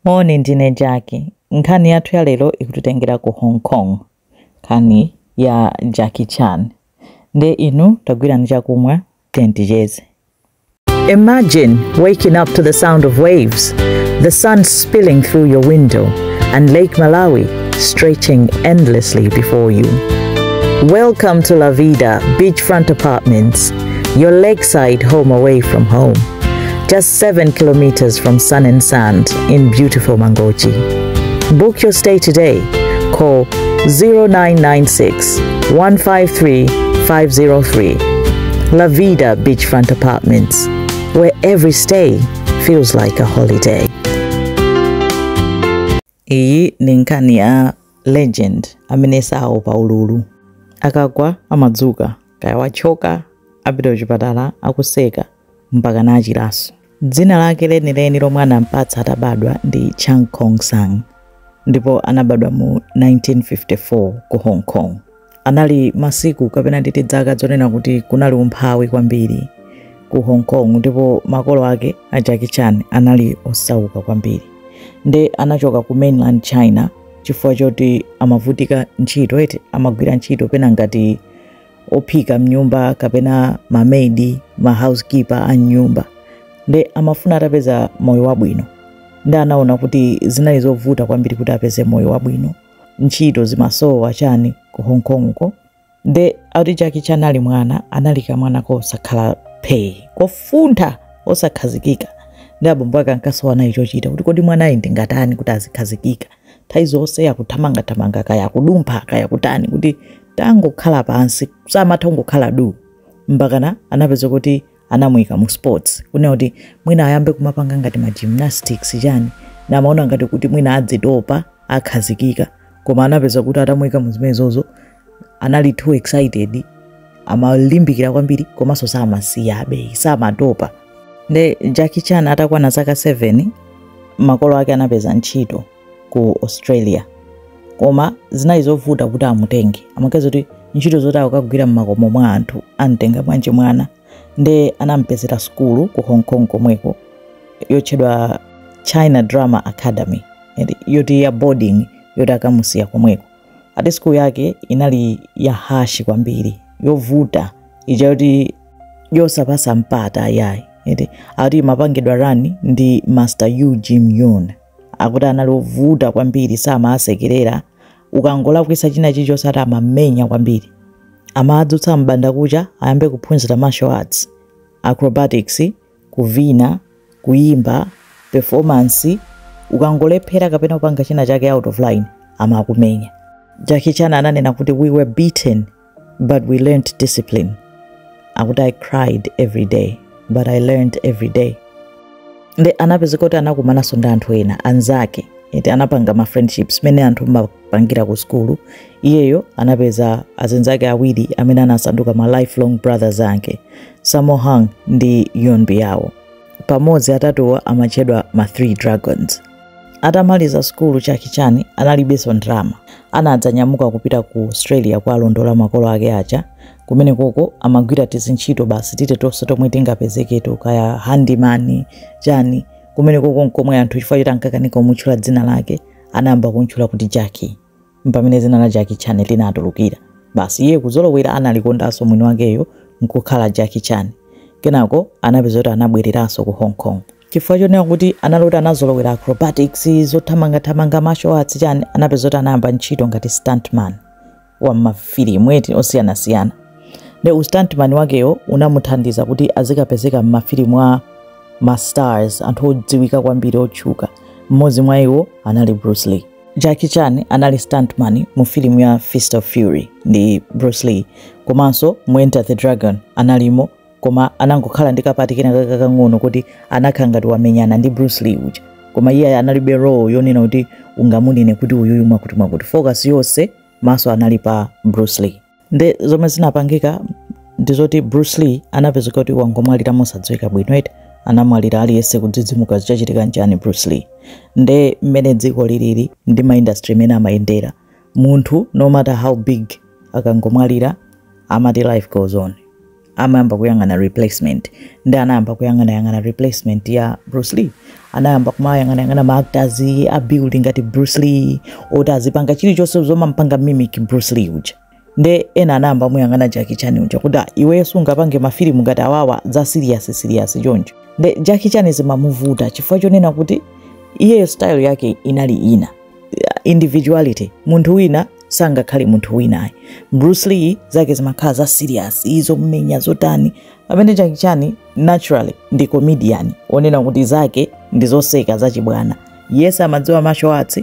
Moni, ndine Jackie. Nkhani yathu ya lero ikutitengera ku Hong Kong, nkhani ya Jackie Chan. Nde inu tagwirani chakumwa, ticheze. Imagine waking up to the sound of waves, the sun spilling through your window, and Lake Malawi stretching endlessly before you. Welcome to La Vida Beachfront Apartments, your lakeside home away from home. Just 7 kilometers from sun and sand in beautiful Mangochi. Book your stay today. Call 0996 153 503. La Vida Beachfront Apartments, where every stay feels like a holiday. Iyi ni nkhani ya legend amene saopa ululu. Akagwa amadzuka, kaya wachoka apita kuchipatala akuseka mpaka nachiranso. Dzina lake lenileni lomwe anampatsa atabadwa ndi Chan Kong Sang, ndipo anabadwa mu 1954 ku Hong Kong. Anali masiku kapena nditi zaka zonena kuti kunali umphawi kwambiri ku Hong Kong, ndipo makolo ake a Jackie Chan anali osauka kwambiri. Nde anachoka ku mainland China chifukwa choti amavutika ntchito eti, amagwira ntchito pena ngati ophika mnyumba kapena ma maid, ma housekeeper a mnyumba. Nde amafuna atapeza moyo wabwino. Nde anaona kuti zinali zovuta kwambiri kuti apeze moyo wabwino, ntchito zimasowa chani ku Hong Kong ko. Nde akuti Jackie Chan ali mwana, anali kamwana kosakhala phee, kofuntha, osakhazikika. Ndi abambo ake ankasowa naye chochita kuti kodi mwanayi ndingatani kuti azikhazikika? Nthawi zonse akuthamangathamanga, kaya akudumpha, kaya kutani, kuti tangokhala pansi, samatha kungokhala du. Mpakana anapeza kuti anamuyika mu sports, kunena kuti mwina ayambe kumapanga ngati ma gymnastics chani, namaona ngati kuti mwina adzitopa, akhazikika. Koma anapeza kuti atamuyika mu zimenezozo anali too excited, amalimbikira kwambiri, komanso samasiyabe, samatopa. Nde Jackie Chan atakwana zaka 7, makolo ake anapeza ntchito ku Australia, koma zinali zovuta kuti amutenge. Amakeza kuti ntchito zoti akagwira mmakomo mwa anthu, amtenga bwanji mwana? Nde anampezera sukulu ku Hong Kong komweko yotchedwa China Drama Academy, yoti ya boarding, yoti akamusiya komweko. Ati sukulu yake inali ya harsh kwambiri, yovuta ija yoti yosapasa mpata ayayi eti. Ati imapangidwa run ndi Master Yu Jim Yun. Akuti anali ovuta kwambiri, samasekerera, ukangolakwisa china chilichonse ati amamenya kwambiri. Amadzutsa mbanda kucha ayambe kuphunzira martial arts, acrobatics, kuvina, kuyimba, performance. Ukangolephera kapena kupanga china chake out of line, amakumenya. Jackie Chan ananena kuti, "We were beaten, but we learned discipline." Akuti, "I cried every day, but I learned every day." Nde anapezeka kuti anakumananso ndi anthu ena anzake eti, anapanga ma friendships mene anthu mapangira ku sukulu. Iyeyo anapeza azinzake awiri amene anasanduka ma lifelong brothers ake, Sammo Hung ndi Yuen Biao. Pamodzi atatuwa amatchedwa ma Three Dragons. Atamaliza sukulu, Jackie Chan analibenso ndalama. Anadzanyamuka kupita ku Australia kwa alondola makolo ake aja. Kumene koko amagwira tizintchito basi tite tonse tomwe tingapezeketo, kaya handyman chani. Kumene koko nkomwe anthu, chifukwa choti ankakanika kumutchula dzina lake, anayamba kumutchula kuti Jackie. Mpamene dzina la Jackie Chan linatulukira basi. Iye kuzolowera, analikondanso mwini wakeyo, nkukhala Jackie Chan. Kenako anapeza kuti anabwereranso ku Hong Kong chifukwa chonena kuti analoti anazolowera acrobatics, zothamangathamanga, martial arts chani. Anapeza kuti anayamba ntchito ngati stuntman wa mafilimu eti osiyanasiyana. Ndi ustuntman wakeyo unamuthandiza kuti azikapezeka mmafilimu a ma stars, anthu odziwika kwambiri, otchuka. Mmodzi mwa iwo anali Bruce Lee. Jackie Chan anali stuntman mu filimu ya Fist of Fury ndi Bruce Lee, komanso mu Enter the Dragon analimo, koma anangokhala ndi ka part kena kakang'ono kuti anakhala ngati wamenyana ndi Bruce Lee uja, koma iye analibe role yonena kuti ungamunene kuti uyuyu mwakuti mwakuti. Focus yonse, maso anali pa Bruce Lee. Nde zomwe zinapangika ndizoti Bruce Lee anapezeka kuti wangomwalira mosadziwika bwino eti. Anamwalira, aliyense kudzidzimuka, zichachitika nchani Bruce Lee? Nde mmene dziko lilili ndi ma industry imene amayendera, munthu no matter how big akangomwalira, amati life goes on, amayamba kuyang'ana replacement. Ndi anayamba kuyang'anayang'ana replacement ya Bruce Lee. Anayamba kumayang'anayang'ana ma actors a build ngati Bruce Lee, oti azipanga chilichonse zomampanga mimic Bruce Lee uja. Nde ena anayamba muyang'ana Jackie Chan uja kuti, "Ah, iweyo sungapange mafilimu ngati awawa za serious serious choncho?" Nde Jackie Chan zimamuvuta chifukwa chonena kuti iyeyo style yake inali ina, individuality. Munthu wina sangakhale munthu winayi. Bruce Lee zake zimakhala za serious, izo mmenya zotani, pamene Jackie Chan naturally ndi comedian, onena kuti zake ndi zoseka zachibwana. Yes, amadziwa martial arts,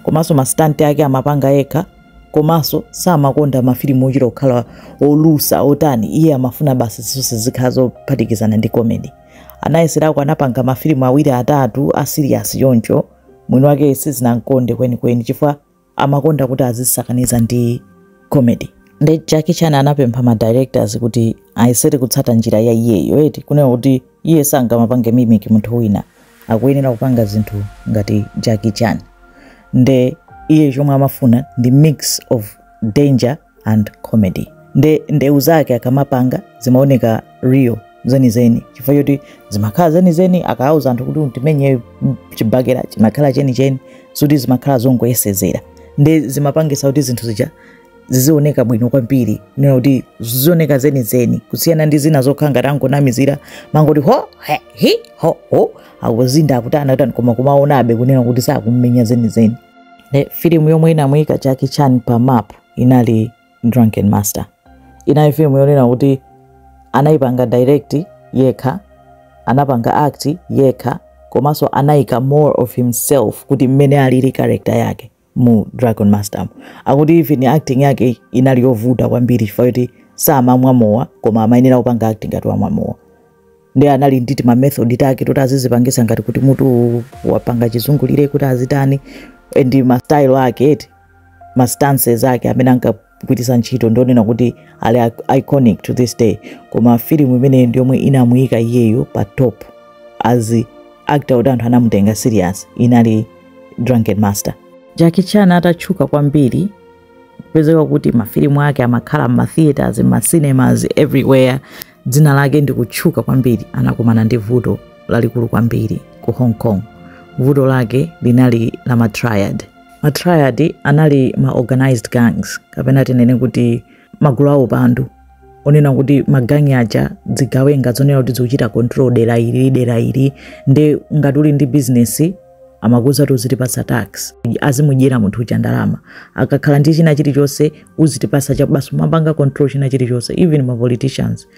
komanso ma stunt ake amapanga yekha, komanso samakonda mafilimu ochita kukhala olusa otani. Iye amafuna basi zonse zikhala zophatikizana ndi comedy. Anayeserako, anapanga mafilimu awiri atatu a serious choncho, mwini wake sizinamkonde kwenikweni chifukwa amakonda kuti azisakaniza ndi comedy. Ndi Jackie Chan anapempha ma directors kuti ayesere kutsata njira ya iyeyo, eti kunena kuti iye sangamapange mimic munthu wina, akuyenera kupanga zinthu ngati Jackie Chan. Nde iye chomwe amafuna ndi mix of danger and comedy. Nde ndewu zake akamapanga zimaoneka real, zenizeni, chifukwa choti zimakhala zenizeni. Akauza anthu kuti timenye chibakera, chimakhala chenicheni, suti zimakhala zongoyesezera. Nde zimapangisa kuti zinthu zija zizioneka bwino kwambiri, nena kuti zizioneka zenizeni, kusiyana ndi zina zokhala ngati angonamizira, mangoti ho he hi ho ho, akuzinda, akutani akutani, koma kumaonabe kunena kuti sakummenya zenizeni. Ne filimu yomwe inamuyika Jackie Chan pa map inali Drunken Master. Inali filimu yonena kuti anayipanga direct yekha, anapanga act yekha, komanso anayika more of himself kuti mmene alili character yake mu Dragon Master. Akuti even acting yake inali yovuta kwambiri chifukwa choti samamwa mowa, koma amayenera kupanga acting ngati wamwa mowa. Ndi anali nditi ma method take toti azizipangisa ngati kuti mutu wapanga chizungulire, kuti azitani, ndi ma style ake, eti ma stances ake amene ankagwiritsa ntchito ndionena kuti ali iconic to this day. Koma filimu imeneyi ndiyomwe inamuyika iyeyo pa top as actor, kuti anthu anamutenga serious, inali Drunken Master. Jackie Chan atatchuka kwambiri, kupezeka kuti mafilimu ake amakhala mma theaters, mma cinemas, everywhere, dzina lake ndi kutchuka kwambiri, anakumana ndi vuto lalikulu kwambiri ku Hong Kong. Vuto lake linali la ma triad. Ma triad anali ma organized gangs, kapena tinene kuti magulu awo pandu, onena kuti magangi aja zigawenga zonena kuti zikuchita control dera ili, dera ili. Ndi ngati uli ndi business, amakuza kuti uzitipasa tax, azimudyera munthu uja ndalama. Akakhala ndi china chilichonse, uzitipasa cha basi, mapanga control china chilichonse, even ma politicians.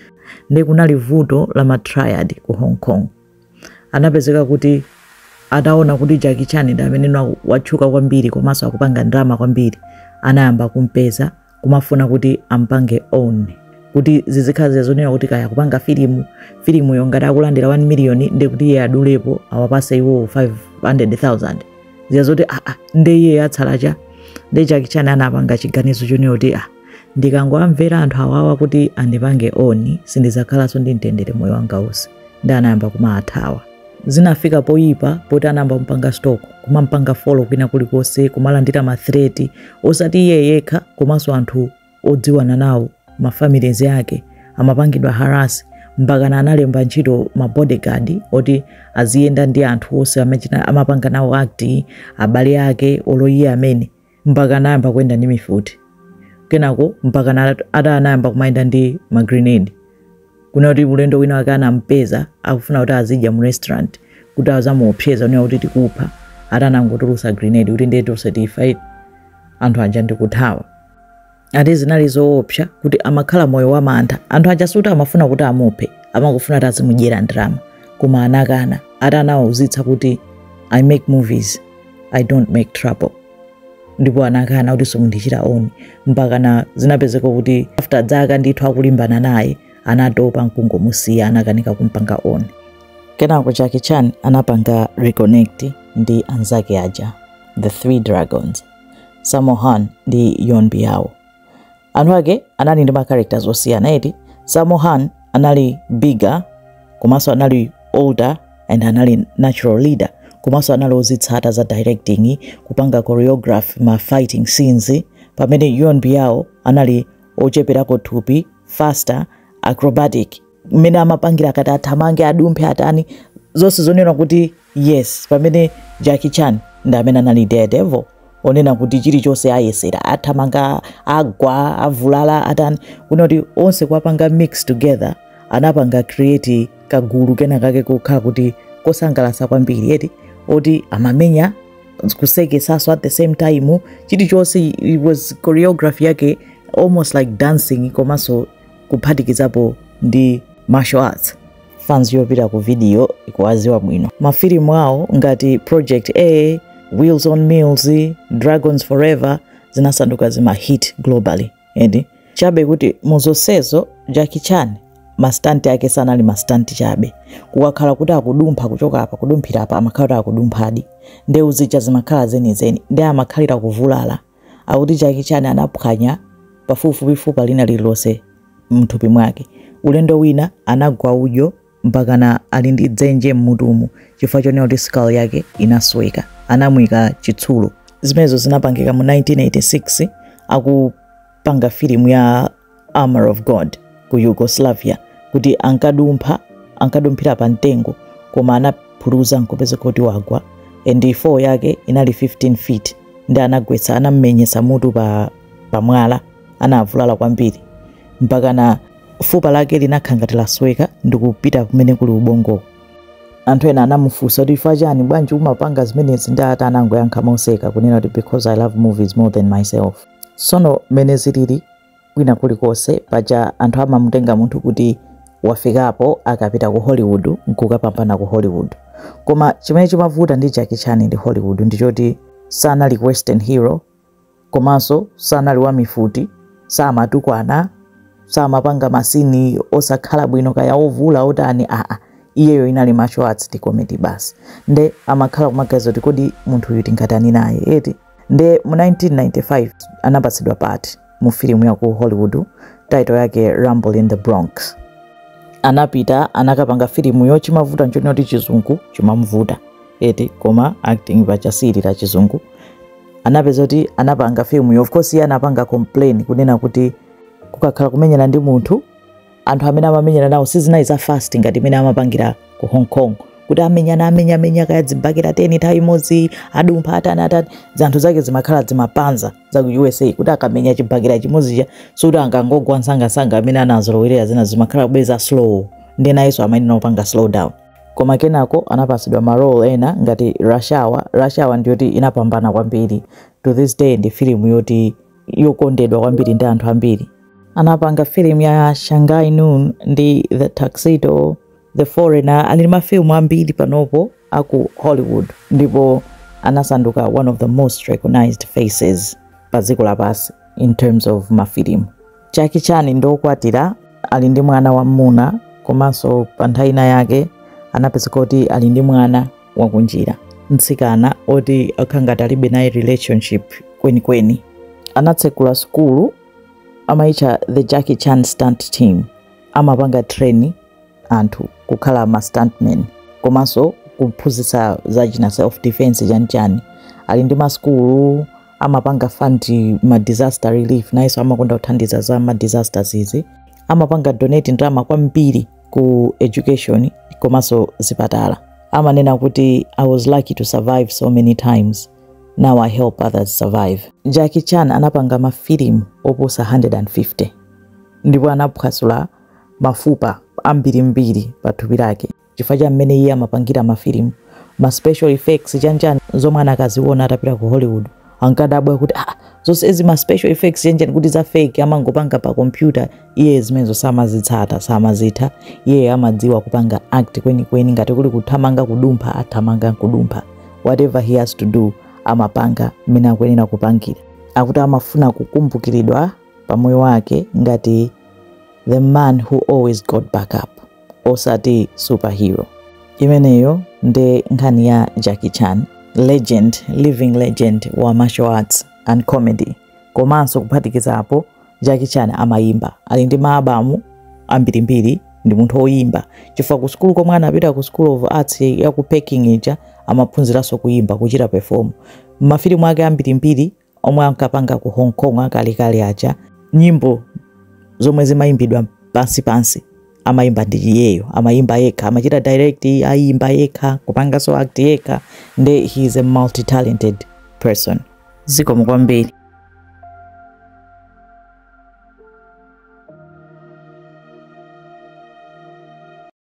Ndi kunali vuto la ma triad ku Hong Kong. Anapezeka kuti ataona kuti Jackie Chan ndi amene watchuka kwambiri komanso akupanga ndalama kwambiri, anayamba kumpeza, kumafuna kuti ampange own, kuti zizikhala zonena kuti kaya kupanga filimu, filimuyo ngati akulandira 1 million, ndi kuti iye adulepo awapase iwo 500,000, ziya zoti aa, nde iye atsalacha. Nde Jackie Chan anapanga chiganizo chonena kuti, "Ah, ndikangoamvera anthu awawa kuti andipange own, sindizakhalanso ndi mtendere moyo wanga wonse." Ndi anayamba kumaathawa. Zinafika poyipa poti anayamba kumpanga stalk, kumampanga follow kwina kulikonse, kumalandira ma threat, osati iye yekha komanso anthu odziwana nawo, ma families ake amapangidwa harass, mpakana analemba ntchito ma bodyguard oti aziyenda ndi anthu onse amene amapanga nawo act, abale ake, olo iye amene, mpaka anayamba kuyenda ndi mifuti. Kenako mpaka ata anayamba kumayenda ndi ma grenade, kuna kuti ulendo wina wake anampeza akufuna kuti azidya mu restaurant, kuti azamuopseza unena kuti tikupha, ati anangotulusa grenade kuti ndiye tonse tifa, anthu aja ndikuthawa. Ati zinali zoopsa kuti amakhala moyo wa mantha. Anthu aja suti amafuna kuti amuphe, amangofuna kuti azimudyera ndalama, koma anakana. Ati anawawuzitsa kuti, "I make movies, I don't make trouble." Ndipo anakana kuti simundichita own, mpaka na zinapezeka kuti after zaka ndithu akulimbana naye, anatopa nkungomusiya, anakanika kumpanga own. Kenako Jackie Chan anapanga reconnect ndi anzake aja, the Three Dragons, Sammo Hung ndi Yuen Biao. Anthu ake anali ndi ma characters osiyana, eti. Sammo Hung anali bigger, komanso anali older and anali natural leader, komanso anali ozitsata za directing, kupanga choreograph ma fighting scenes, pamene Yuen Biao anali ocheperako thupi, faster, acrobatic, mmene amapangira akati athamange, adumphe, atani. Zonse zonena kuti yes, pamene Jackie Chan ndi amene anali daredevil, onena kuti chilichonse ayesera, athamanga, agwa, avulala, atani, kuna kuti onse kuwapanga mix together, anapanga create kagulu kena kake kokhala kuti kosangalatsa kwambiri eti, oti amamenya, kusekesaso at the same time. Chilichonse, it was choreography yake almost like dancing, komanso kuphatikizapo ndi martial arts. Fans yopita ku video ikuwaziwa bwino mafilimu awo ngati Project A, Wheels on Meals, Dragons Forever, zinasanduka zima hit globally eti. Chabe kuti muzonsezo Jackie Chan ma stunt ake sanali ma stunt chabe. Kukakhala kuti akudumpha kuchoka apa kudumphira apa, amakhala kuti akudumphadi. Ndewu zija zimakhala zenizeni, ndi amakhalira kuvulala. Akuti Jackie Chan anaphwanya pafupifupi fupa lina lililonse mthupi mwake. Ulendo wina anagwa udyo mpakana ali ndi dzenje mmutumu chifukwa chonena kuti skull yake inasweka, anamwika chitsulo. Zimenezo zinapangika mu 1986 akupanga filimu ya Armor of God ku Yugoslavia, kuti ankadumpha, ankadumphira pa mtengo, koma anaphuluza nkupeza kuti wagwa, and fall yake inali 15 feet, ndi anagwetsa, anammenyetsa mutu pa pamwala. Anavulala kwambiri mpaka na fupa lake linakhala ngati lasweka ndikupita kumene kuli ubongo. Anthu ena anamufunsa kuti, "Chifukwa chani? Bwanji umapanga zimenezi?" Ndi ati anangoyankha moseka kunena kuti, "Because I love movies more than myself." Sono mmene zilili kwina kulikonse paja, anthu amamutenga munthu kuti wafikapo akapita ku Hollywood nkukapambana ku Hollywood. Koma chimene chimavuta ndi Jackie Chan ndi Hollywood ndichoti sanali western hero, komanso sanali wamifuti, samatukwana, samapanga ma scene osakhala bwino, kaya ovula otani, aa. Iyeyo inali martial arts ndi comedy basi. Nde amakhala kumaganiza kuti, kodi munthu uyu tingatani naye eti? Nde mu 1995 anapatsidwa part mu filimu ya ku Hollywood, title yake Rumble in the Bronx. Anapita, anakapanga filimuyo. Chimavuta nchonena kuti chizungu chimamvuta eti, koma acting pachasiri la chizungu. Anapeza kuti anapanga filimuyo. Of course iye anapanga complain kunena kuti kukakhala kumenyana ndi munthu, anthu amene amamenyana nawo sizinali za fast ngati imene amapangira ku Hong Kong, kuti amenyana, amenyamenya, kaya dzibakera 10 nthawi imodzi, adumpha, atani atani. Zanthu zake zimakhala zimapanza za ku USA, kuti akamenya chibakera chimodzi suti angangogwa msangasanga. Amene anazolowerera zina zimakhala kubeza slow, ndi nayenso amayenera kupanga slow down. Koma kenako anapatsidwa ma role ena ngati Rush Hour. Rush Hour ndiyoti inapambana kwambiri, to this day ndi filimu yoti yokondedwa kwambiri ndi anthu ambiri. Anapanga filimu ya Shanghai Noon ndi The Tuxedo, The Foreigner. Ali ndi mafilimu ambiri panopo aku Hollywood, ndipo anasanduka one of the most recognized faces pa dziko lapansi in terms of mafilimu. Jackie Chan ndokwatira, ali ndi mwana wam'muna, komanso pa nthawi ina yake anapezeka kuti ali ndi mwana wakunjira, mtsikana oti akhala ngati alibe naye relationship kwenikweni. Anatsekula sukulu, amayitcha the Jackie Chan Stunt Team. Amapanga train anthu kukhala ma stuntmen, komanso kuphunzitsa zachina self defense, chanichani. Ali ndi masukulu, amapanga fund ma disaster relief, nayenso amakonda kuthandiza za ma disasters izi. Amapanga donate ndalama kwambiri ku education komanso zipatala. Amanena kuti, "I was lucky to survive so many times. Now I help others survive." Jackie Chan anapanga mafilimu oposa 150, ndipo anaphwasula mafupa ambirimbiri pa thupi lake chifukwa cha mmene iye amapangira mafilimu, ma special effects, chanchani, zomwe anakaziona atapita ku Hollywood. Ankadabwa kuti, ah, zonsezi ma special effects, chanchani, kuti za fake, amangopanga pa computer. Iye zimenezo samazitsata, samazitha. Iye amadziwa kupanga act kwenikweni. Ngati kuli kuthamanga, kudumpha, athamanga kudumpha. Whatever he has to do, amapanga mmene akuyenera kupangira. Akuti amafuna kukumbukiridwa pamoyo wake ngati the man who always got back up, osati superhero. Imeneyo ndi nkhani ya Jackie Chan, legend, living legend wa martial arts and comedy. Komanso kuphatikizapo, Jackie Chan amayimba, ali ndi maabamu ambirimbiri, ndi munthu woyimba, chifukwa ku sukulu komwe anapita, ku School of Arts ya ku Peking ija, amaphunziranso kuyimba, kuchita perform. Mafilimu ake ambirimbiri omwe ankapanga ku Hong Kong akalekale aja, nyimbo zomwe zimayimbidwa pansi pansi Amayimba ndi iyeyo, amayimba yekha, amachita direct, ayimba yekha, kupanganso act yekha. Nde he is a multi-talented person. Zikomo kwambiri.